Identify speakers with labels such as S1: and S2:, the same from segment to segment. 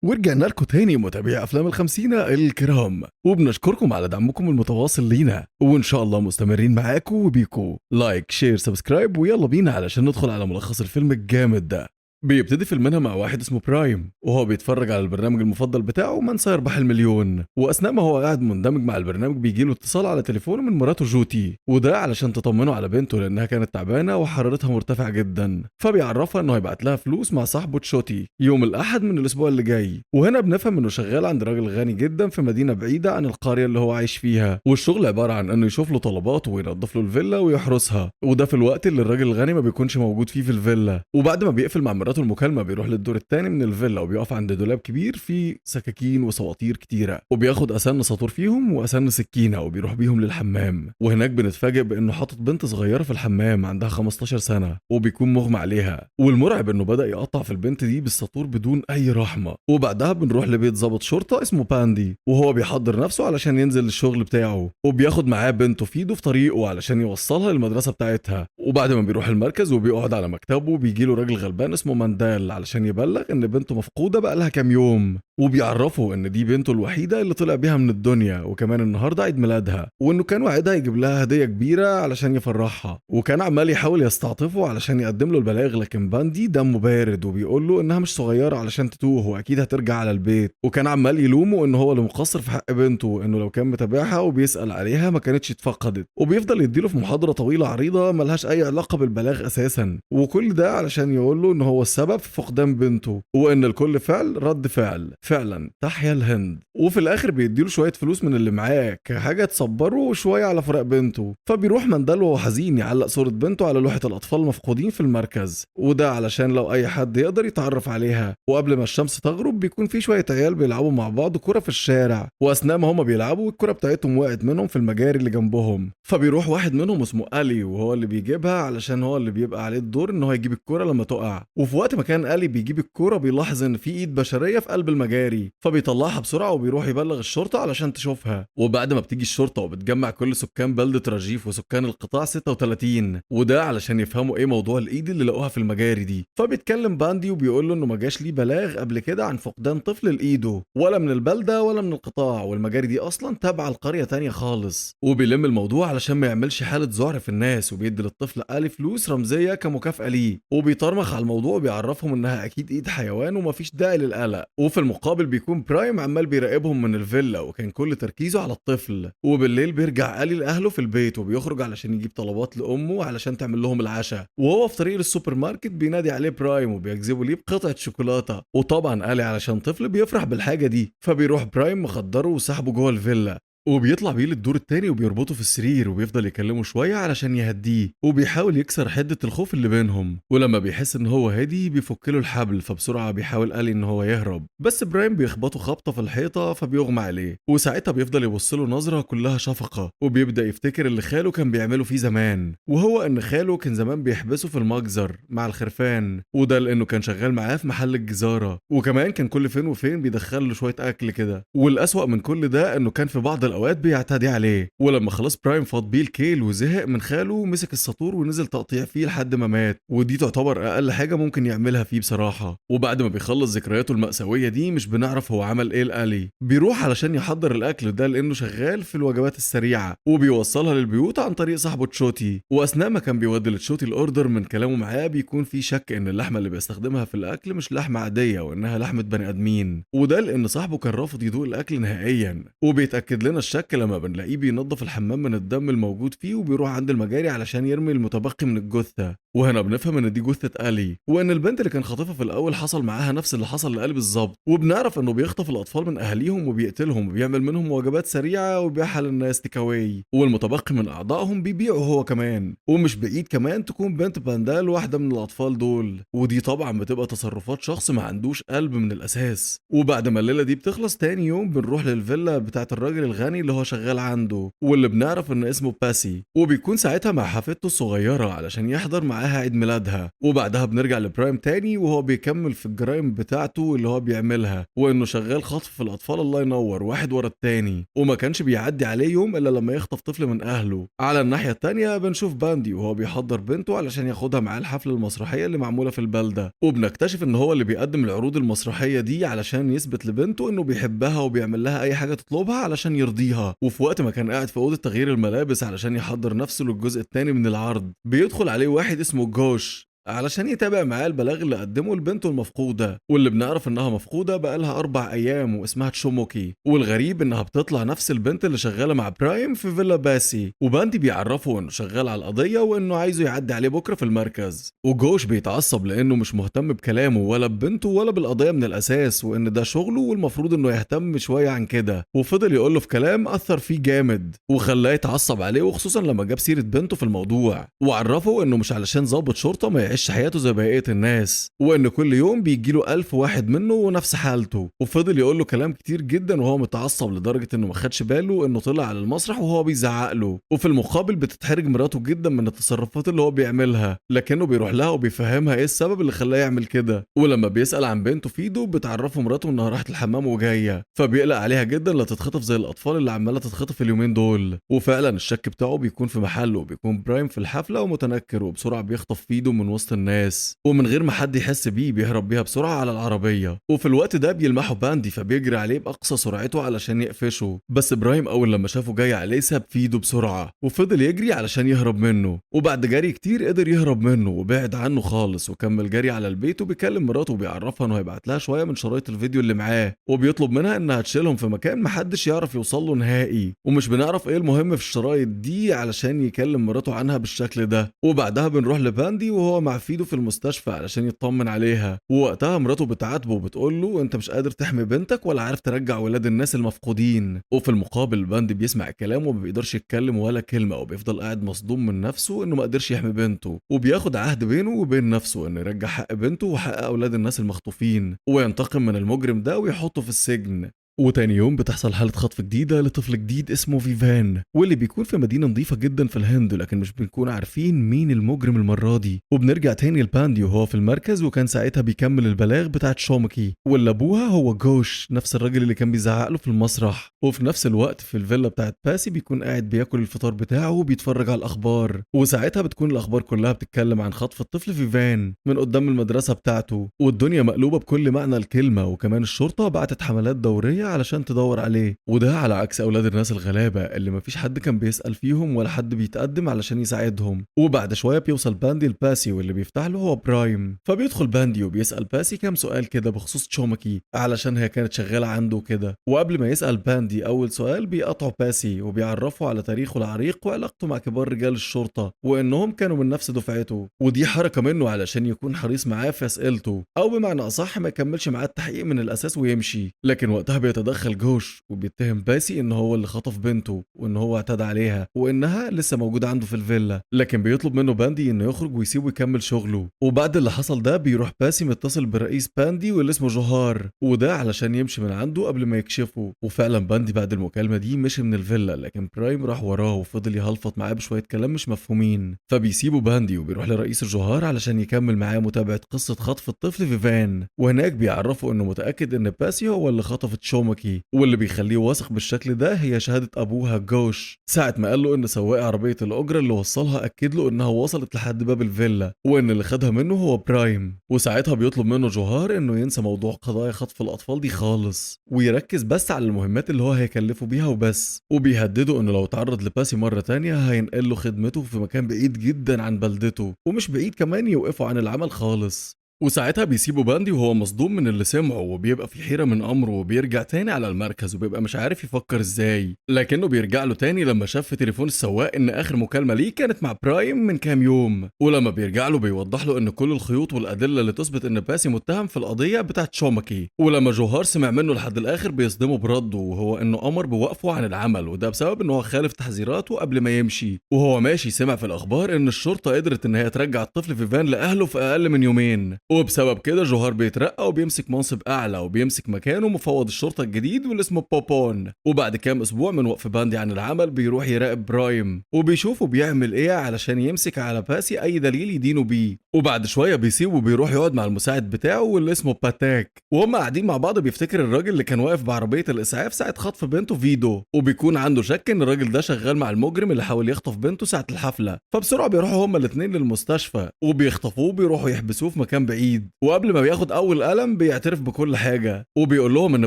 S1: ورجعنا لكم تاني متابعي افلام الخمسينة الكرام، وبنشكركم على دعمكم المتواصل لينا، وان شاء الله مستمرين معاكم وبيكم. like share subscribe، ويلا بينا علشان ندخل على ملخص الفيلم الجامد ده. بيبتدي فيلمنا مع واحد اسمه برايم، وهو بيتفرج على البرنامج المفضل بتاعه من سيربح المليون. واثناء ما هو قاعد مندمج مع البرنامج بيجيله اتصال على تليفونه من مراته جوتي، وده علشان تطمنه على بنته لانها كانت تعبانة وحرارتها مرتفعة جدا. فبيعرفها انه هيبعت لها فلوس مع صاحبه تشوتي يوم الاحد من الاسبوع اللي جاي. وهنا بنفهم انه شغال عند راجل غني جدا في مدينة بعيدة عن القرية اللي هو عايش فيها، والشغل عبارة عن انه يشوف له طلبات وينظف له الفيلا ويحرسها، وده في الوقت اللي الراجل الغني ما بيكونش موجود فيه في الفيلا. وبعد ما بيقفل مع مراته المكالمة بيروح للدور الثاني من الفيلا، وبيقف عند دولاب كبير فيه سكاكين وسواطير كتيرة، وبياخد اسن ساطور فيهم واسن سكينة وبيروح بيهم للحمام. وهناك بنتفاجئ بانه حاطط بنت صغيرة في الحمام عندها 15 سنة، وبيكون مغمى عليها. والمرعب انه بدا يقطع في البنت دي بالساطور بدون اي رحمه. وبعدها بنروح لبيت ضابط شرطه اسمه باندي، وهو بيحضر نفسه علشان ينزل الشغل بتاعه، وبياخد معاه بنته في ايده في طريقه علشان يوصلها للمدرسة بتاعتها. وبعد ما بيروح المركز وبيقعد على مكتبه بيجيله راجل غلبان اسمه ماندال علشان يبلغ ان بنته مفقودة بقالها كام يوم، وبيعرفه ان دي بنته الوحيدة اللي طلع بيها من الدنيا، وكمان النهارده عيد ميلادها، وانه كان وعدها يجيب لها هديه كبيرة علشان يفرحها. وكان عمال يحاول يستعطفه علشان يقدم له البلاغ، لكن باندي دمه بارد وبيقول له انها مش صغيرة علشان تتوه واكيد هترجع على البيت. وكان عمال يلومه ان هو اللي مقصر في حق بنته، انه لو كان متابعها وبيسال عليها ما كانتش اتفقدت. وبيفضل يديله في محاضرة طويلة عريضة ملهاش اي علاقة بالبلاغ اساسا، وكل ده علشان يقول له ان هو السبب في فقدان بنته، وان الكل فعل رد فعل. فعلا تحيا الهند. وفي الاخر بيديله شوية فلوس من اللي معاه كحاجة تصبره شوية على فراق بنته. فبيروح مندل وهو حزين يعلق صوره بنته على لوحة الاطفال المفقودين في المركز، وده علشان لو اي حد يقدر يتعرف عليها. وقبل ما الشمس تغرب بيكون في شوية عيال بيلعبوا مع بعض كرة في الشارع، واثناء ما هما بيلعبوا الكرة بتاعتهم وقعت منهم في المجاري اللي جنبهم. فبيروح واحد منهم اسمه الي، وهو اللي بيجيبها علشان هو اللي بيبقى عليه الدور ان هو يجيب الكرة لما تقع. وفي وقت ما كان الي بيجيب الكرة بيلاحظ ان في ايد بشرية في قلب المجاري، فبيطلعها بسرعة وبيروح يبلغ الشرطة علشان تشوفها. وبعد ما بتيجي الشرطة وبتجمع كل سكان بلده راجيف وسكان القطاع 36، وده علشان يفهموا ايه موضوع الايد اللي لقوها في المجاري دي. فبيتكلم باندي وبيقول له انه ما جاش ليه بلاغ قبل كده عن فقدان طفل لايده، ولا من البلدة ولا من القطاع، والمجاري دي اصلا تابعه لقرية تانية خالص. وبيلم الموضوع علشان ما يعملش حاله ذعر في الناس، وبيدي للطفل آلي فلوس رمزية كمكافاه ليه، وبيطرمخ على الموضوع وبيعرفهم انها اكيد ايد حيوان ومفيش داعي للقلق. وفي المقابل بيكون برايم عمال بيراقبهم من الفيلا، وكان كل تركيزه على الطفل. وبالليل بيرجع آلي لاهله في البيت، وبيخرج علشان يجيب طلبات لامه علشان تعمل لهم العشاء. وهو في طريق للسوبر ماركت بينادي عليه برايم وبيجذبه ليه بقطعه شوكولاتة، وطبعا آلي علشان طفل بيفرح بالحاجة دي. فبيروح برايم مخدره وسحبه جوه الفيلا، وبيطلع بيه للدور التاني وبيربطه في السرير، وبيفضل يكلمه شوية علشان يهديه، وبيحاول يكسر حدة الخوف اللي بينهم. ولما بيحس ان هو هادي بيفك له الحبل، فبسرعة بيحاول آلي ان هو يهرب، بس برايم بيخبطه خبطة في الحيطة فبيغمى عليه. وساعتها بيفضل يبص له نظرة كلها شفقة، وبيبدأ يفتكر اللي خاله كان بيعمله فيه زمان، وهو ان خاله كان زمان بيحبسه في المجزر مع الخرفان، وده لانه كان شغال معاه في محل الجزارة، وكمان كان كل فين وفين بيدخل له شوية اكل كده. والأسوأ من كل ده انه كان في بعض الاوقات بيعتدي عليه. ولما خلاص برايم فاض بيه الكيل وزهق من خاله، مسك الساطور ونزل تقطيع فيه لحد ما مات، ودي تعتبر اقل حاجة ممكن يعملها فيه بصراحة. وبعد ما بيخلص ذكرياته المأساوية دي مش بنعرف هو عمل ايه لآلي. بيروح علشان يحضر الاكل ده لانه شغال في الوجبات السريعة، وبيوصلها للبيوت عن طريق صاحبه تشوتي. واثناء ما كان بيودي لتشوتي ال order من كلامه معاه بيكون في شك ان اللحمة اللي بيستخدمها في الاكل مش لحمه عادية وانها لحمه بني ادمين، وده لان صاحبه كان رافض يدوق الاكل نهائيا. وبيتاكد لنا الشك لما بنلاقيه بينظف الحمام من الدم الموجود فيه، وبيروح عند المجاري علشان يرمي المتبقي من الجثة. وهنا بنفهم ان دي جثة آلي، وان البنت اللي كان خاطفها في الاول حصل معاها نفس اللي حصل لآلي بالظبط. وبنعرف انه بيخطف الاطفال من اهاليهم وبيقتلهم وبيعمل منهم وجبات سريعة وبيبيعها للناس تيك اواي، والمتبقي من اعضائهم بيبيعه هو كمان. ومش بعيد كمان تكون بنت باندال واحدة من الاطفال دول، ودي طبعا بتبقى تصرفات شخص ما عندوش قلب من الاساس. وبعد ما الليلة دي بتخلص تاني يوم بنروح للفيلا بتاعت الراجل الغني اللي هو شغال عنده، واللي بنعرف ان اسمه باسي، وبيكون ساعتها مع حفيدته الصغيرة علشان يحضر معاها معاها عيد ميلادها. وبعدها بنرجع لبرايم تاني وهو بيكمل في الجرائم بتاعته اللي هو بيعملها، وانه شغال خطف في الاطفال الله ينور واحد ورا التاني، وما كانش بيعدي عليه يوم الا لما يخطف طفل من اهله. على الناحية التانية بنشوف باندي وهو بيحضر بنته علشان ياخدها معاه الحفلة المسرحية اللي معمولة في البلدة، وبنكتشف ان هو اللي بيقدم العروض المسرحية دي علشان يثبت لبنته انه بيحبها وبيعمل لها اي حاجة تطلبها علشان يرضيها. وفي وقت ما كان قاعد في اوضة تغيير الملابس علشان يحضر نفسه للجزء الثاني من العرض، بيدخل عليه واحد اسمه جوش علشان يتابع معاه البلاغ اللي قدمه لبنته المفقودة، واللي بنعرف انها مفقودة بقالها 4 ايام واسمها تشوموكي. والغريب انها بتطلع نفس البنت اللي شغالة مع برايم في فيلا باسي. وباندي بيعرفه انه شغال على القضية وانه عايزه يعدي عليه بكرة في المركز. وجوش بيتعصب لانه مش مهتم بكلامه ولا ببنته ولا بالقضية من الاساس، وان ده شغله والمفروض انه يهتم شوية عن كده. وفضل يقوله في كلام اثر فيه جامد وخلاه يتعصب عليه، وخصوصا لما جاب سيرة بنته في الموضوع، وعرفه انه مش علشان ضابط شرطة ما يعيش حياته زي بقية الناس، وان كل يوم بيجيله 1000 واحد منه ونفس حالته. وفضل يقول له كلام كتير جدا وهو متعصب لدرجة انه ما خدش باله انه طلع على المسرح وهو بيزعق له. وفي المقابل بتتحرج مراته جدا من التصرفات اللي هو بيعملها، لكنه بيروح لها وبيفهمها ايه السبب اللي خلاه يعمل كده. ولما بيسأل عن بنته فيدو بتعرفه مراته انها راحت الحمام وجاية، فبيقلق عليها جدا لا تتخطف زي الاطفال اللي عمالة تتخطف اليومين دول. وفعلا الشك بتاعه بيكون في محله، وبيكون برايم في الحفلة ومتنكر، وبسرعة بيخطف فيدو من وسط الناس، ومن غير ما حد يحس بيه بيهرب بيها بسرعة على العربية. وفي الوقت ده بيلمحه باندي فبيجري عليه بأقصى سرعته علشان يقفشه، بس برايم أول لما شافه جاي عليه ساب فيدو بسرعة وفضل يجري علشان يهرب منه. وبعد جري كتير قدر يهرب منه وبعد عنه خالص، وكمل جري على البيت وبيكلم مراته وبيعرفها انه هيبعت لها شوية من شرايط الفيديو اللي معاه، وبيطلب منها انها تشيلهم في مكان محدش يعرف يوصل له نهائي، ومش بنعرف ايه المهم في الشرايط دي علشان يكلم مراته عنها بالشكل ده. وبعدها بنروح لباندي وهو مع فيدو في المستشفى علشان يطمن عليها، ووقتها مراته بتعاتبه وبتقول له انت مش قادر تحمي بنتك ولا عارف ترجع ولاد الناس المفقودين. وفي المقابل باندي بيسمع الكلام وما بيقدرش يتكلم ولا كلمة، وبيفضل قاعد مصدوم من نفسه انه ما قدرش يحمي بنته، وبياخد عهد بينه وبين نفسه انه يرجع حق بنته وحق اولاد الناس المخطوفين وينتقم من المجرم ده ويحطه في السجن. وتاني يوم بتحصل حالة خطف جديدة لطفل جديد اسمه فيفان، واللي بيكون في مدينة نظيفة جدا في الهند، لكن مش بنكون عارفين مين المجرم المرة دي. وبنرجع تاني لباندي وهو في المركز، وكان ساعتها بيكمل البلاغ بتاعت شومكي، واللي ابوها هو جوش نفس الراجل اللي كان بيزعق له في المسرح. وفي نفس الوقت في الفيلا بتاعت باسي بيكون قاعد بياكل الفطار بتاعه وبيتفرج على الأخبار، وساعتها بتكون الأخبار كلها بتتكلم عن خطف الطفل فيفان من قدام المدرسة بتاعته، والدنيا مقلوبة بكل معنى الكلمة. وكمان الشرطة بعتت حملات دورية علشان تدور عليه، وده على عكس اولاد الناس الغلابة اللي مفيش حد كان بيسأل فيهم ولا حد بيتقدم علشان يساعدهم. وبعد شوية بيوصل باندي لباسي، واللي بيفتح له هو برايم، فبيدخل باندي وبيسأل باسي كام سؤال كده بخصوص تشومكي علشان هي كانت شغالة عنده كده. وقبل ما يسأل باندي اول سؤال بيقطعه باسي وبيعرفه على تاريخه العريق وعلاقته مع كبار رجال الشرطة وانهم كانوا من نفس دفعته، ودي حركة منه علشان يكون حريص معاه في اسئلته، او بمعنى اصح ما يكملش معاه التحقيق من الاساس ويمشي. لكن وقتها بيتدخل جوش وبيتهم باسي ان هو اللي خطف بنته وان هو اعتدى عليها وانها لسه موجودة عنده في الفيلا، لكن بيطلب منه باندي انه يخرج ويسيبه يكمل شغله. وبعد اللي حصل ده بيروح باسي متصل برئيس باندي واللي اسمه جوهار، وده علشان يمشي من عنده قبل ما يكشفه. وفعلا باندي بعد المكالمة دي مشي من الفيلا، لكن برايم راح وراه وفضل يهلفط معاه بشوية كلام مش مفهومين، فبيسيبه باندي وبيروح لرئيس الجوهار علشان يكمل معاه متابعه قصة خطف الطفل فيفان. وهناك بيعرفه انه متاكد ان باسي هو اللي خطف تشومكي، واللي بيخليه واثق بالشكل ده هي شهادة أبوها جوش ساعة ما قال له إن سواق عربية الأجرة اللي وصلها أكد له إنها وصلت لحد باب الفيلا وإن اللي خدها منه هو برايم. وساعتها بيطلب منه جوهار إنه ينسى موضوع قضايا خطف الأطفال دي خالص ويركز بس على المهمات اللي هو هيكلفه بيها وبس، وبيهدده إنه لو تعرض لباسي مرة تانية هينقل له خدمته في مكان بعيد جدا عن بلدته، ومش بعيد كمان يوقفه عن العمل خالص. وساعتها بيسيبه باندي وهو مصدوم من اللي سمعه، وبيبقى في حيرة من أمره، وبيرجع تاني على المركز وبيبقى مش عارف يفكر ازاي. لكنه بيرجع له تاني لما شاف في تليفون السواق ان اخر مكالمة ليه كانت مع برايم من كام يوم، ولما بيرجع له بيوضح له ان كل الخيوط والأدلة اللي تثبت ان باسي متهم في القضية بتاعت شومكي. ولما جوهار سمع منه لحد الآخر بيصدمه برده، وهو انه أمر بوقفه عن العمل، وده بسبب ان هو خالف تحذيراته قبل ما يمشي. وهو ماشي سمع في الأخبار ان الشرطة قدرت ان هي ترجع الطفل فيفان لأهله في أقل من يومين، وبسبب كده جوهر بيترقى وبيمسك منصب اعلى، وبيمسك مكانه مفوض الشرطة الجديد واللي اسمه بوبون. وبعد كام اسبوع من وقف باندي عن العمل بيروح يراقب برايم وبيشوفه بيعمل ايه علشان يمسك على باسي اي دليل يدينه بيه. وبعد شوية بيسيبه وبيروح يقعد مع المساعد بتاعه واللي اسمه باتاك، وهم قاعدين مع بعض بيفتكر الراجل اللي كان واقف بعربيه الاسعاف ساعة خطف بنته فيدو، وبيكون عنده شك ان الراجل ده شغال مع المجرم اللي حاول يخطف بنته ساعة الحفلة. فبسرعه بيروحوا هما الاثنين للمستشفى وبيخطفوه، بيروحوا يحبسوه في مكان بعيد. وقبل ما بياخد اول قلم بيعترف بكل حاجة، وبيقول لهم ان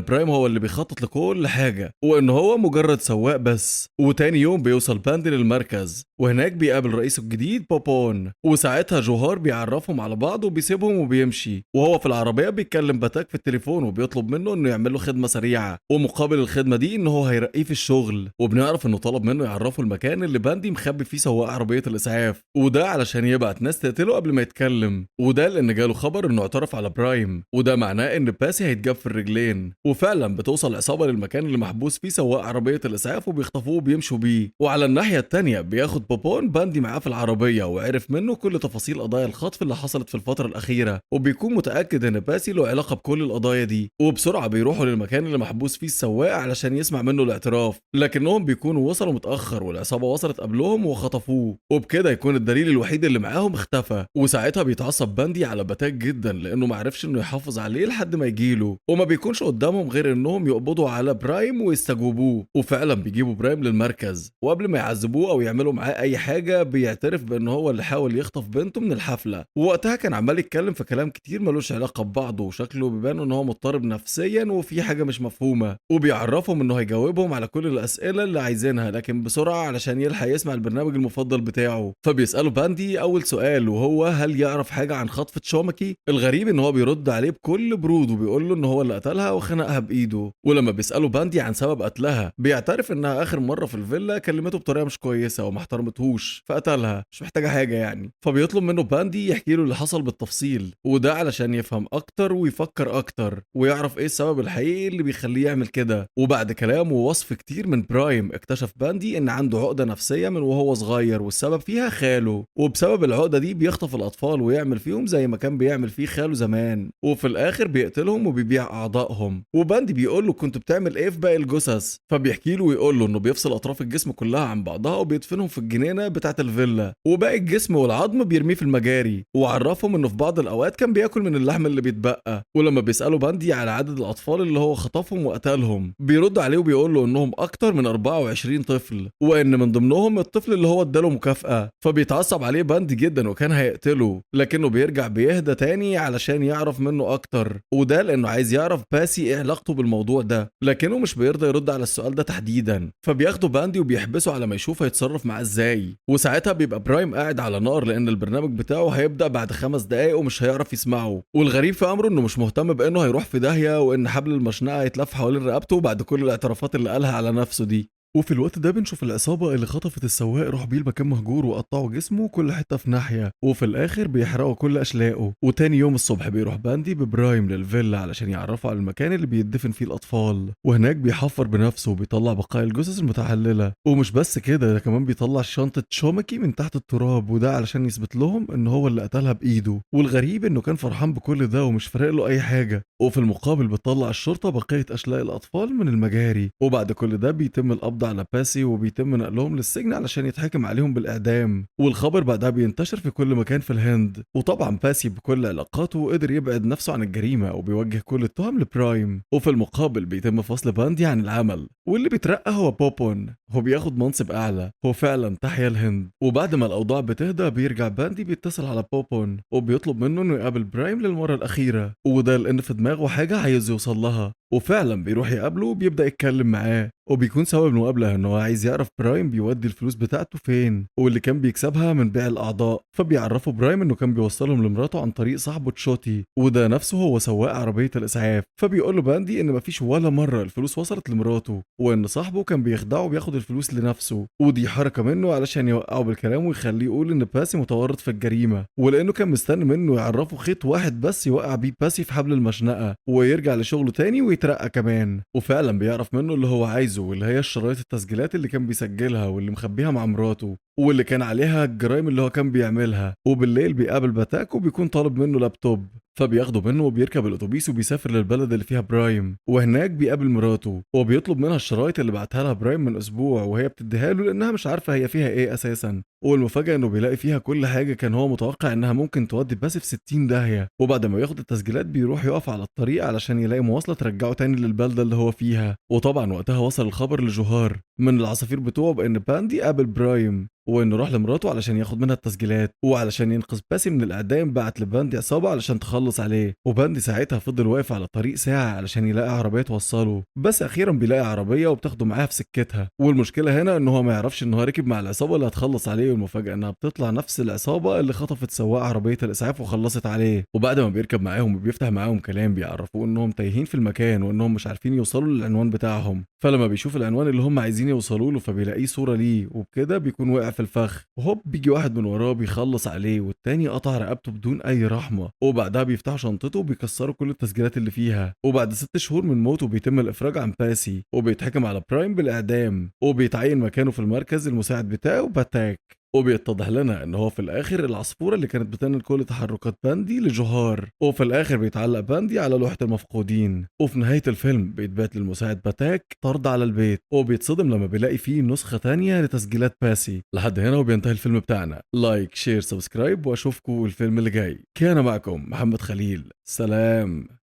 S1: برايم هو اللي بيخطط لكل حاجة وان هو مجرد سواق بس. وتاني يوم بيوصل باندي للمركز، وهناك بيقابل رئيسه الجديد بوبون، وساعتها جوهار بيعرفهم على بعض وبيسيبهم وبيمشي. وهو في العربية بيتكلم باتاك في التليفون وبيطلب منه انه يعمل له خدمة سريعة، ومقابل الخدمة دي ان هو هيرقيه في الشغل. وبنعرف انه طلب منه يعرفه المكان اللي باندي مخبي فيه سواق عربية الاسعاف، وده علشان يبعت ناس تقتله قبل ما يتكلم، وده لان جاله خبر انه اعترف على برايم، وده معناه ان باسي هيتجاب في الرجلين. وفعلا بتوصل عصابة للمكان اللي محبوس فيه سواق عربية الاسعاف وبيخطفوه وبيمشوا بيه. وعلى الناحية الثانية بياخد بوبون باندي معاه في العربية وعرف منه كل تفاصيل قضايا الخطف اللي حصلت في الفترة الاخيرة، وبيكون متاكد ان باسي له علاقة بكل القضايا دي. وبسرعة بيروحوا للمكان اللي محبوس فيه السواق علشان يسمع منه الاعتراف، لكنهم بيكونوا وصلوا متاخر والعصابه وصلت قبلهم وخطفوه، وبكده يكون الدليل الوحيد اللي معاهم اختفى. وساعتها بيتعصب باندي على باتاك جدا لانه ما عرفش انه يحافظ عليه لحد ما يجيله، وما بيكونش قدامهم غير انهم يقبضوا على برايم ويستجوبوه. وفعلا بيجيبوا برايم للمركز، وقبل ما يعذبوه او يعملوا معاه اي حاجة بيعترف بان هو اللي حاول يخطف بنته من الحفلة. ووقتها كان عمال يتكلم في كلام كتير ملوش علاقة ببعضه، وشكله بيبان ان هو مضطرب نفسيا وفي حاجة مش مفهومه، وبيعرفهم انه هيجاوبهم على كل الاسئلة اللي عايزينها لكن بسرعة علشان يلحق يسمع البرنامج المفضل بتاعه. فبيساله باندي اول سؤال وهو هل يعرف حاجة عن خطفه شومكي؟ الغريب ان هو بيرد عليه بكل برود وبيقول له ان هو اللي قتلها وخنقها بايده. ولما بيساله باندي عن سبب قتلها بيعترف انها اخر مرة في الفيلا كلمته بطريقة مش كويسة وما احترمتهوش فقتلها، مش محتاجه حاجة يعني. فبيطلب منه باندي يحكي له اللي حصل بالتفصيل، وده علشان يفهم اكتر ويفكر اكتر ويعرف ايه السبب الحقيقي اللي بيخليه يعمل كده. وبعد كلام ووصف كتير من برايم اكتشف باندي ان عنده عقده نفسية من وهو صغير والسبب فيها خاله، وبسبب العقدة دي بيخطف الاطفال ويعمل فيهم زي ما كان بيعمل فيه خاله زمان، وفي الاخر بيقتلهم وبيبيع اعضائهم. وباندي بيقول له كنت بتعمل ايه في باقي الجثث؟ فبيحكي له ويقول له انه بيفصل اطراف الجسم كلها عن بعضها وبيدفنهم في الجنينة بتاعه الفيلا، وباقي الجسم والعظم بيرميه في المجاري. وعرفهم انه في بعض الاوقات كان بياكل من اللحم اللي بيتبقى. ولما بيسالوا باندي على عدد الاطفال اللي هو خطفهم وقتلهم بيرد عليه وبيقول له انهم اكتر من 24 طفل، وان من ضمنهم الطفل اللي هو اداله مكافأة. فبيتعصب عليه باندي جدا وكان هيقتله، لكنه بيرجع بيهدى تاني علشان يعرف منه اكتر، وده لانه عايز يعرف باسي ايه علاقته بالموضوع ده، لكنه مش بيرضى يرد على السؤال ده تحديدا. فبياخدوا باندي وبيحبسه على ما يشوف هيتصرف معاه ازاي. وساعتها بيبقى برايم قاعد على نار لان البرنامج بتاعه هيبدأ بعد 5 دقايق ومش هيعرف يسمعه. والغريب في امره انه مش مهتم بانه هيروح في داهية وان حبل المشنقة هيتلف حوالين رقبته بعد كل الاعترافات اللي قالها على نفسه دي. وفي الوقت ده بنشوف العصابة اللي خطفت السواق راحوا بيه لمكان مهجور وقطعوا جسمه كل حتة في ناحية، وفي الآخر بيحرقوا كل أشلائه. وتاني يوم الصبح بيروح باندي ببرايم للفيلا علشان يعرفوا على المكان اللي بيدفن فيه الأطفال، وهناك بيحفر بنفسه وبيطلع بقايا الجثث المتحللة. ومش بس كده، ده كمان بيطلع شنطة شومكي من تحت التراب، وده علشان يثبت لهم إن هو اللي قتلها بإيده. والغريب إنه كان فرحان بكل ده ومش فارق له أي حاجة. وفي المقابل بتطلع الشرطة بقية أشلاء الأطفال من المجاري. وبعد كل ده بيتم القبض على باسي وبيتم نقلهم للسجن علشان يتحكم عليهم بالإعدام. والخبر بعدها بينتشر في كل مكان في الهند. وطبعا باسي بكل علاقاته قدر يبعد نفسه عن الجريمة وبيوجه كل التهم لبرايم. وفي المقابل بيتم فصل باندي عن العمل، واللي بيترقى هو بوبون، هو بياخد منصب أعلى. هو فعلا تحيا الهند. وبعد ما الأوضاع بتهدى بيرجع باندي بيتصل على بوبون وبيطلب منه إنه يقابل برايم للمرة الأخيرة، وده لأن في دماغه حاجة عايز يوصل لها. وفعلا بيروح يقابله وبيبدأ يتكلم معاه، وبيكون سبب المقابلة انه هو عايز يعرف برايم بيودي الفلوس بتاعته فين واللي كان بيكسبها من بيع الاعضاء. فبيعرفوا برايم انه كان بيوصلهم لمراته عن طريق صاحبه تشوتي، وده نفسه هو سواق عربية الاسعاف. فبيقول له باندي ان مفيش ولا مرة الفلوس وصلت لمراته، وان صاحبه كان بيخدعه وبياخد الفلوس لنفسه، ودي حركة منه علشان يوقعه بالكلام ويخليه يقول ان باسي متورط في الجريمة، ولانه كان مستني منه يعرفه خيط واحد بس يوقع بيه باسي في حبل المشنقة ويرجع لشغلة تاني ويترقى كمان. وفعلا بيعرف منه اللي هو عايزه، واللي هي الشرايط التسجيلات اللي كان بيسجلها واللي مخبيها مع مراته. واللي كان عليها الجرايم اللي هو كان بيعملها. وبالليل بيقابل باتاك وبيكون طالب منه لابتوب، فبياخده منه وبيركب الاتوبيس وبيسافر للبلد اللي فيها برايم. وهناك بيقابل مراته وبيطلب منها الشرايط اللي بعتها لها برايم من اسبوع، وهي بتديها له لانها مش عارفه هي فيها ايه اساسا. والمفاجاه انه بيلاقي فيها كل حاجة كان هو متوقع انها ممكن تودي باسي في 60 داهية. وبعد ما ياخد التسجيلات بيروح يقف على الطريق علشان يلاقي مواصلة ترجعه تاني للبلده اللي هو فيها. وطبعا وقتها وصل الخبر لجوهار من العصافير بتوعه بان باندي قابل برايم وانه راح لمراته علشان ياخد منها التسجيلات، وعلشان ينقذ باسي من الاعدام بعت لباندي عصابة علشان تخلص عليه. وباندي ساعتها فضل واقف على الطريق ساعة علشان يلاقي عربية توصله، بس اخيرا بيلاقي عربية وبتاخده معاها في سكتها. والمشكلة هنا ان هو ما يعرفش ان هو ركب مع العصابة اللي هتخلص عليه، والمفاجاه انها بتطلع نفس العصابة اللي خطفت سواق عربية الاسعاف وخلصت عليه. وبعد ما بيركب معاهم وبيفتح معاهم كلام بيعرفوه انهم تايهين في المكان وانهم مش عارفين يوصلوا للعنوان بتاعهم. فلما بيشوف العنوان اللي هم عايزين يوصلوا له فبيلاقيه صوره ليه، وبكده بيكون وقع في الفخ. وهوب بيجي واحد من وراه بيخلص عليه، والتاني قطع رقبته بدون اي رحمه. وبعدها بيفتحوا شنطته وبيكسروا كل التسجيلات اللي فيها. وبعد 6 شهور من موته بيتم الافراج عن باسي، وبيتحكم على برايم بالاعدام، وبيتعين مكانه في المركز المساعد بتاعه باتاك. وبيتضح لنا ان هو في الاخر العصفوره اللي كانت بتنقل كل تحركات باندي لجوهار. وفي الاخر بيتعلق باندي على لوحة المفقودين. وفي نهاية الفيلم بيتبعت للمساعد باتاك طرد على البيت، وبيتصدم لما بيلاقي فيه نسخه تانية لتسجيلات باسي. لحد هنا وبينتهي الفيلم بتاعنا. like share subscribe، واشوفكم الفيلم اللي جاي. كان معكم محمد خليل، سلام.